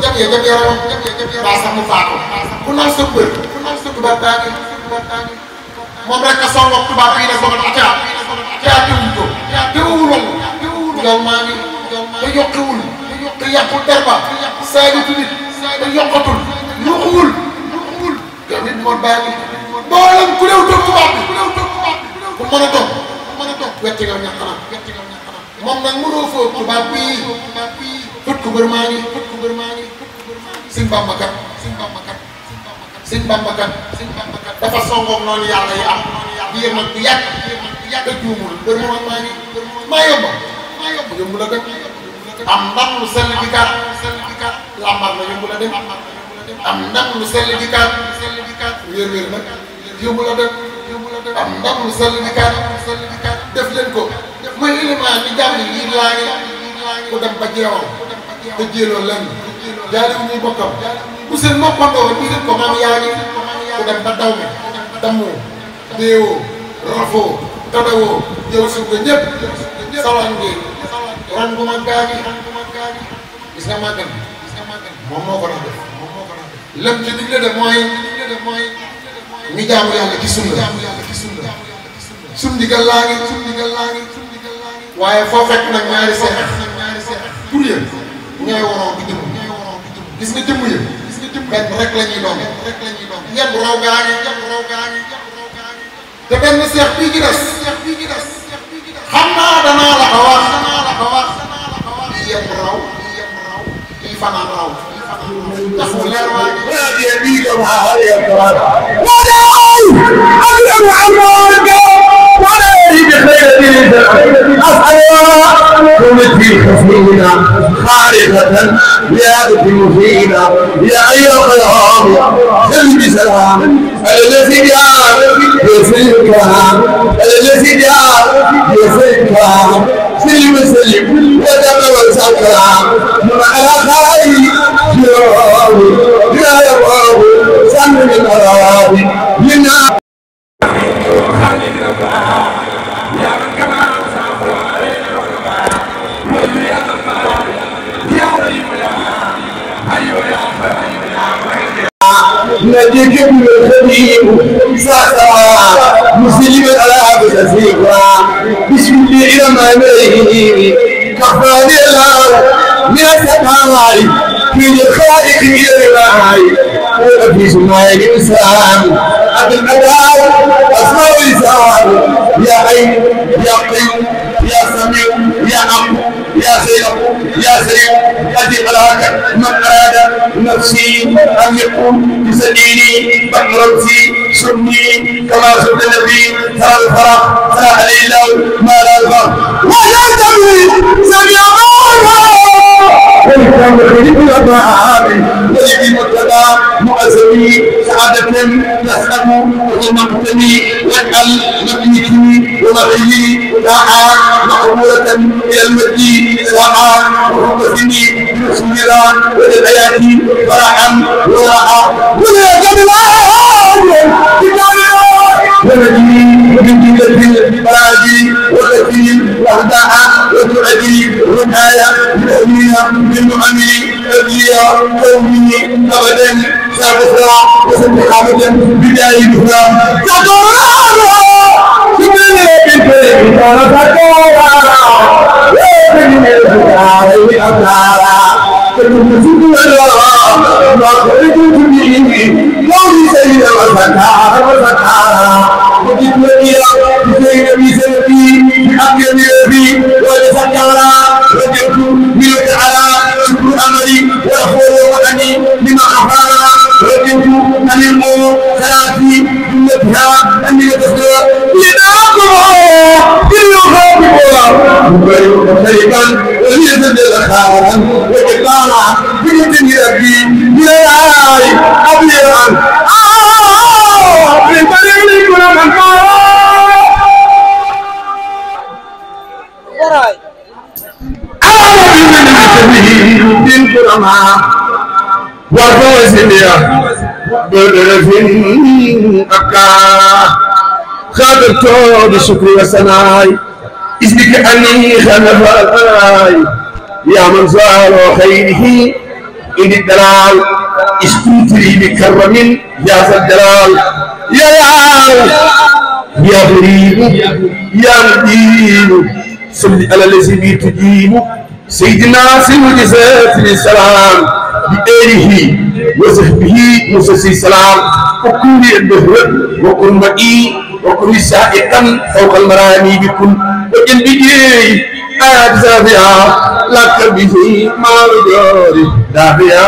jam yaramam baa sax mu faatu ku naan sa bër tubaab baa ngi moom rek a songoog tubaab yi def ba nga caa teewul ko teewul njool maa ngi te yokkiwul te yàqul derba saagatu nit te yokkatul yuxuwul yow nit moom baa ngi mboolem ku néew toog tubaab bi ku mën a toog wetti nga ñàkk na moom nag mënoo foo tubaab bii fët ku bër maa ngi Sëñ Bamba kat dafa songoog noonu yàlla yi am di yéem ak bu yàgg juumul bër maa ngi maa yomb la dem am ndam lu sell di kat lambar la yomb la dem am ndam lu sell di kat wér nag yomb la dem am ndam lu sell di kat def leen ko mooy élément bi jàmm yi laa ngi ku dem ba jeewal te jéeloo lenn jaaliw ñuy bokkam bu seen moppandoo bu seen ko maam yaa ngi ku dem ba daw mi dammoo déewoo rafoo tadawoo yow suuf nga ñëpp sawan ngi ran bu ma gaa ngi gis nga màggal moom moo ko def lëm ci digle de mooy ñu jaamu yàlla ci sunna sun ndigal laa ngi waaye foo fekk nag ñaari seex pour yéen ñooy waroon di jëm gis nga jëmm yëpp benn rek la ñuy doon ñëpp raw gaa ngi te benn seex bii ci des xam naa danaa la ko wax lii yëpp raw lii fanaan raw ndax mu leer waa فينا خارقة يأتي فينا يا أيها القيام سلم بسلام الذي جاء يفرك الذي جاء يفرك سلم سلم وتقوى سكرام على خير يا يوم سلم الأراضي لنا نجيك من الخبيب ساسا مسلم على بسيكا بسم الله الرحمن الرحيم كفاني الله من السماء من الخالق الى الماء وفي سماء الانسان ابي الاداء اسماء الانسان يا عين يا قيوم يا سميع يا عم يا سيد يا سيد الذي خلقك من اراد نفسي ان يكون بسبيلي بحرمتي سني كما سد النبي ترى الفرح ترى عليه الله ما لا الفرح وينتمي سميع الله ولكم خلق الأطعام ولكم متبع مؤسسي سعادة تسلم ومقتني واجعل مبنيتي ومغيي داعا مقبولة إلى المجد سواء وحبتني برسول الله وللحياة فرحا وراحة ولا جميل ونجي من جملة البراجي والتي وحدها وتعدي رنايا بالأمينة بالمؤمن أبلياء قومي أبدا سابقا وسبح أبدا بداية الهدى تدورا سبيل بالبيت ونفكورا وابن الهدى أبنارا تكون سبيلا ما خرجت به لو سيد وسكارا وجد وليا بسيد بسيدي بحق النبي ولسكارا وجدت ملك على شكر امري واخبر عني لما اخبارا وجدت ان الموت ثلاثي جملتها اني تصدر لناقضها شيئا وليس خارا وإقامة بجد ربي بلاي أبيضا في طريق كل من والفوزنيا بدر في أكا خاطرته بشكر وسناي اسمك أني خلف الآي يا من زار خيره إن الدلال اسكنتري بكرم يا ذا الجلال يا يا غريب يا مدين صل على الذي تجيب سيدنا سيد جزات السلام بآله وصحبه مسسي السلام وكل الدهر وكل مئي وكل سائقا فوق المرامي بكل وجن بجي آيات زافيا لك به ما رجال دافيا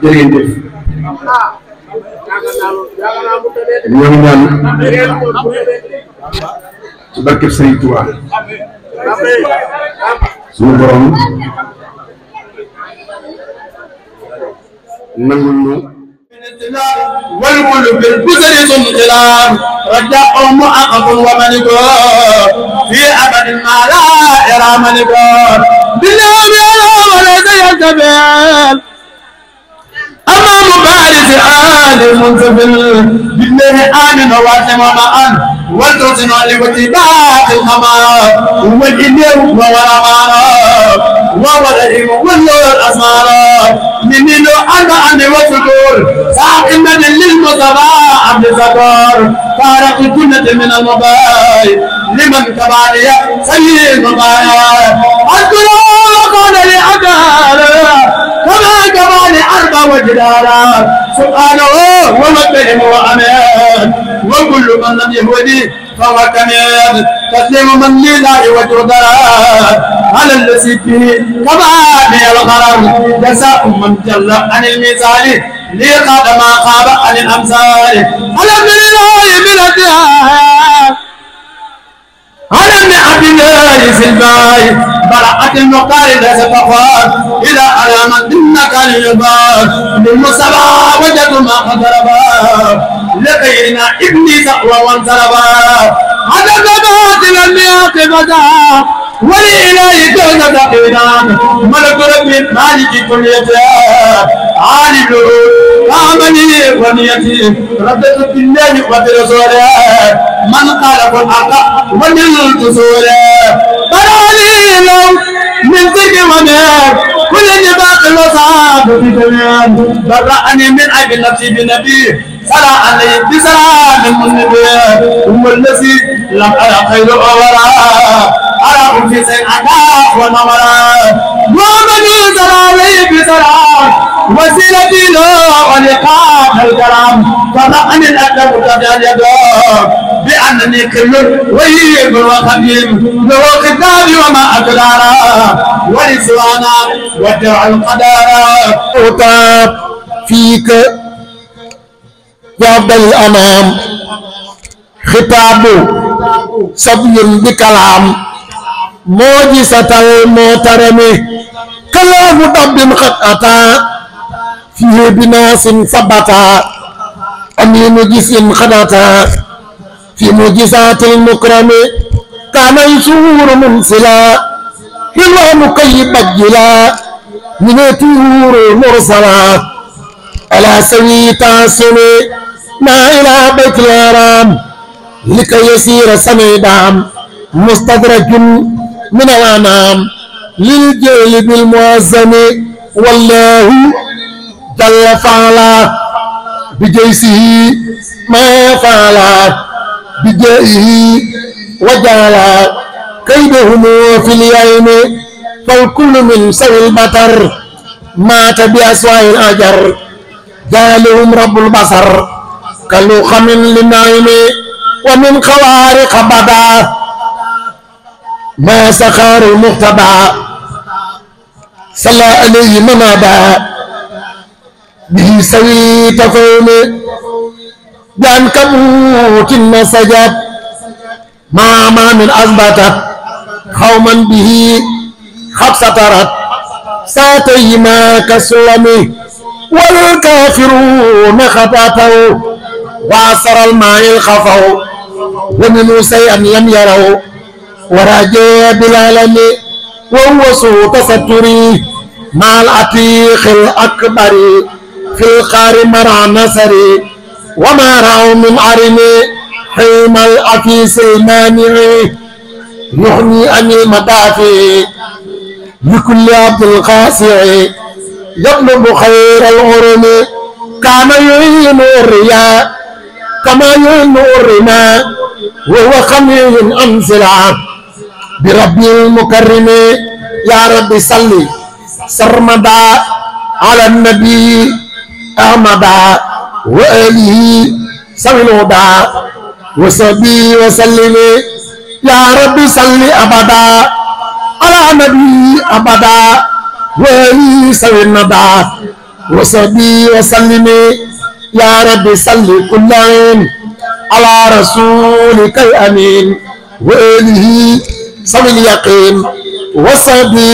جرين دف barke Sëriñ Tuubaa suñu borom nangul ñu والملك بالبزر ثم خلال رجاء مؤقت وملك في أبد ما لا يرى ملك بالله وليس يلتبل أما مبارز آل منتفل بالله آمن واسم معا والتوسن لوتباع الممار والإله وورمانا وورهم والنور الأسمار منين أن وسطور ساقنا للمصطفى عبد الزكار فارق الجنة من المباي لمن كبالي سيد المبايا الدنيا قال لأجار كما كبالي أربع وجدارا سبحانه ومكرم وأمان وكل من لم يهودي فهو كمين تسليم من لله وجدار على الذي فيه كبالي الغرر جزاء من جل عن المثال لقد ما خاب عن الأمثال الحمد لله من الدعاء على عبد الله سلباي براءة المختار ليس فخار إلى علامة إنك للبار للمصطفى وجد ما قدربا لغيرنا إبليس وانصربا على النبات لم يعقبتا ولإله دون تقينان ملك رب مالك كل يتاب عالم آمني ونيتي ردت بالله وبرسوله من قال الحق ونلت سوره براني لو من ذكر ونار كل نبات وصاب في جميع برأني من عيب نفسي بنبي صلى عليه بسلام من النبي هو الذي لم أرى خير أورا أرى في سين أداء ونورا ومن صلى عليه بسلام وسيلتي له ولقاء الكرام فرأني الأدب تجعل يدوم بأنني كل ويب وخبيب له خطاب وما أقدارا ولسوانا ودع القدارا أطاب فيك يا عبد الأنام خطاب صبي بكلام موجزة المحترم كلام رب قد أتى فيه بناس ثبتا أمين جسم خدتا في معجزات المكرم كان يسور منسلا حلوى مكيب بجلا من طيور مرسلا على سوي تاسم ما إلى بيت الحرام لكي يسير سميدام مستدرج من الأنام للجيل بالمؤذن والله جل فعلا بجيسه ما فعلا بجائه وجعلا كيدهم في اليوم فالكل من سوي البطر مات بأسواء الأجر جالهم رب البصر كاللخم للنعيم ومن خوارق بدا ما سخار المقتدى صلى عليه من أبى به سوي تكون بعنكبوت سجد ما من أثبتت قوما به خبسترت ساتيما كالسلم والكافرون خطاتوا وعصر الماء الخفوا ومنوا شيئا لم يروا وراجع بالعالم وهو سوء تستري مع العتيق الأكبر في القار مرعى نصري وما رأوا من عرم حيم الأفيس المانع يغني عن المدافع لكل عبد القاسع يطلب خير الغرم كان يعين الرياء كما يعين الرماء وهو خمي أنزلا برب المكرم يا رب صل سرمدا على النبي أحمد وآله سوي الهدى وصحبه وسلم يا رب صل أبدا على النبي أبدا وآله سوي الندى وصحبه وسلم يا رب صل كل عين على رسولك الأمين وآله سوي اليقين وصحبه